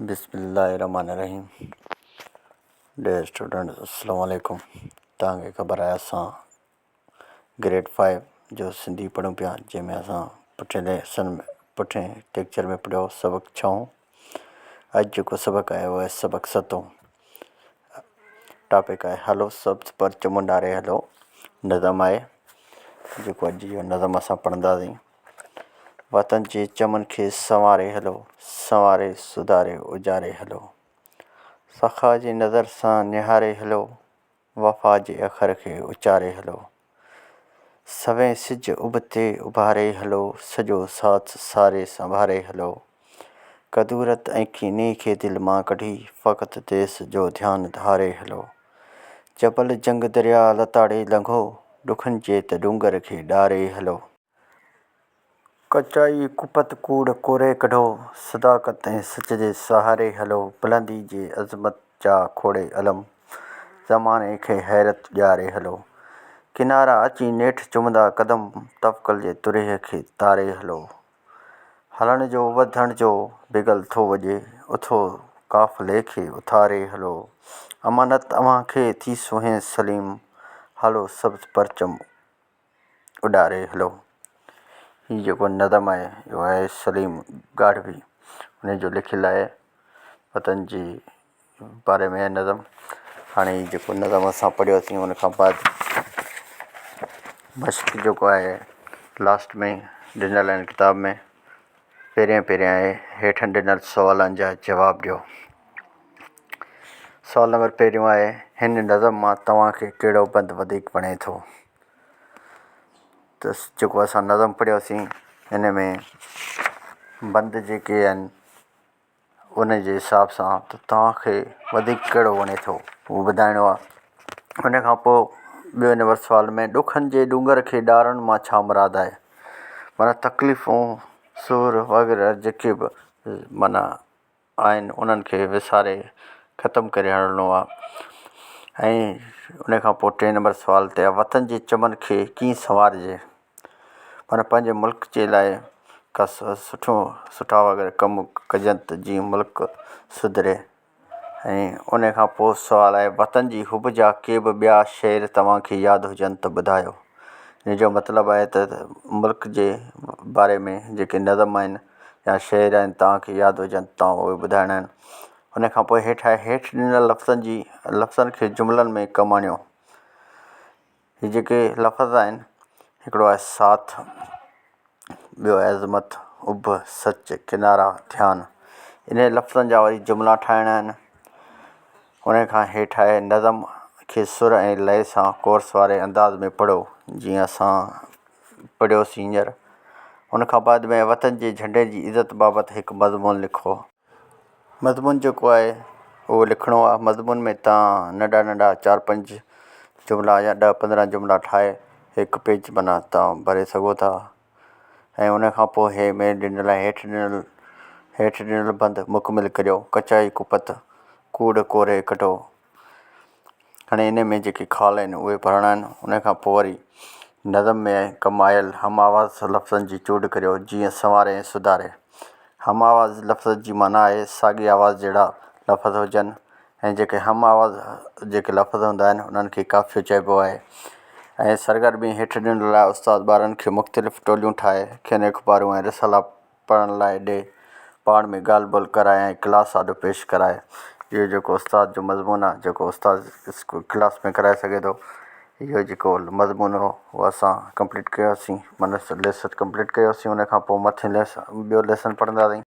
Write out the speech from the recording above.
بسم الله الرحمن الرحيم ڊيئر اسٽوڊنٽس السلام عليڪم توهان کي خبر آهي اسان گريڊ فائيو جو سنڌي پڙهون پيا جنهن ۾ اسان پٺين ليسن ۾ پٺين ليڪچر ۾ پڙهيو سبق ڇهون اڄ جيڪو سبق آهي اهو آهي سبق ستون ٽاپڪ آهي هلو سبز پرچم اڏاري هلو نظم آهي جيڪو اڄ جو نظم اسان پڙهنداسين وطن جي چمن کي سنواري هلو، سنواري سڌاري اجاري هلو. سخا جي نظر سان نهاري هلو، وفا جي اکر کي اچاري هلو. سوين سج اڀ تي اڀاري هلو، سڄو ساٿ ساري سنڀاري هلو. ڪدورت ۽ ڪيني کي دل مان ڪڍي، فقط ديس جو ڌيان ڌاري هلو. جبل جهنگ درياء لتاڙي لنگهو، ڏکن جي ته ڏونگر کي ڏاري هلو. ڪچائي ڪپت ڪوڙ ڪوري ڪڍو، صداقت ۽ سچ جي سهاري هلو، بلندي جي عظمت جا کوڙي علم، زماني کي حيرت ڏياري هلو. ڪنارا اچي نيٺ چمندا قدم، توڪل جي ترهي کي تاري هلو. هلڻ جو وڌڻ جو بگل ٿو وڄي، اٿو قافلي کي اٿاري هلو. امانت اوهان کي ٿي سونهين سليم، هلو سبز پرچم اڏاري هلو. هي جيڪو نظم آهي اهو آهي سليم ڳاڙهوي ان جو لکيل آهي وطن جي باري ۾ نظم. هاڻي هي جيڪو نظم اسان پڙهيوسين ان کان بعد مشق جيڪو آهي لاسٽ ۾ ڏنل آهن ڪتاب ۾ پهريان پهريان آهي هيٺ ڏنل سوالن جا جواب ڏيو. سوال نمبر پهريون آهي هن نظم مان توهان کي ڪهڙو بند وڌيڪ وڻي ٿو؟ ته جيڪو اسان نظم پڙهيوسين ان ۾ بند جيڪي آهن ان جي حساب سان ته توهان کي وڌيڪ ڪهڙو وڻي ٿو اهو ٻڌائڻو آهي ان کان پوءِ ٻيو نمبر سوال ۾ ڏکن جي ڏونگر کي ڏارڻ مان ڇا مراد آهي معنيٰ تڪليفون سور وغيره جيڪي به معنيٰ آهن انهن کي وساري ختم ڪري هلڻو آهي ۽ ان کان پوءِ ٽئين نمبر سوال تي آهي وطن جي چمن کي ڪيئن سنوارجي معنيٰ پنهنجي ملڪ جي لاءِ ڪا سٺو سٺا وغيره ڪم ڪجن ته جيئن ملڪ سڌري ۽ ان کان پوءِ سوال آهي وطن جي حب جا ڪي به ٻيا شعر توهان کي ياد هجن ته ٻڌايو ان جو مطلب آهي ته ملڪ جي باري ۾ جيڪي نظم آهن يا شعر آهن توهان کي ياد هجن توهان اهي ٻڌائڻا آهن ان کان پوءِ هيٺ آهي هيٺ ڏنل لفظن جي لفظن کي جملن ۾ ڪم آڻيو هي جيڪي لفظ آهن هڪڙو آهي ساٿ ٻيو آهي عظمت اڀ سچ ڪنارا ڌيان ان لفظن جا وري جملا ٺاهڻا آهن ان کان هيٺ آهي نظم کي سر ۽ لئي سان ڪورس واري انداز ۾ پڙهو جيئن اسان پڙهيوسين هينئر. ان کان بعد ۾ وطن جي جهنڊي جي عزت بابت هڪ مضمون لکو. مضمون جيڪو آهي اهو لکڻو آهي. مضمون ۾ توهان ننڍا ننڍا چار پنج جملا يا ڏهه پندرهن جملا ٺاهي هڪ پيج معنيٰ توهان ڀري سگهو ٿا ۽ ان کان پوء هي ۾ ڏنل آهي هيٺ ڏنل هيٺ ڏنل بند مڪمل ڪريو ڪچائي ڪپت ڪوڙ ڪوري ڪڍو. هاڻي ان ۾ جيڪي خال آهن اهي ڀرڻا آهن ان کان پوءِ وري نظم ۾ ڪم آيل هم آواز لفظن جي چونڊ ڪريو جيئن سنواري ۽ سڌاري. هم آواز لفظ جي معنيٰ آهي ساڳي آواز جهڙا لفظ هجن ۽ جيڪي هم آواز جيڪي لفظ هوندا آهن انهن کي قافيو چئبو آهي ۽ سرگرمي هيٺ ڏنل لاء استاد ٻارن کي مختلف ٽوليون ٺاهي کين اخبارون ۽ رسالا پڙهڻ لاء ڏي، پاڻ ۾ ڳالهه ٻولهه ڪرائي ۽ ڪلاس آڏو پيش ڪرائي. اهو جيڪو استاد جو مضمون آهي، جيڪو استاد ڪلاس ۾ ڪرائي سگهي ٿو. اهو جيڪو مضمون هو اهو اسان ڪمپليٽ ڪيوسين معنيٰ ليسن ڪمپليٽ ڪيوسين ان کان پوءِ مٿي ليسن ٻيو ليسن پڙهنداسين.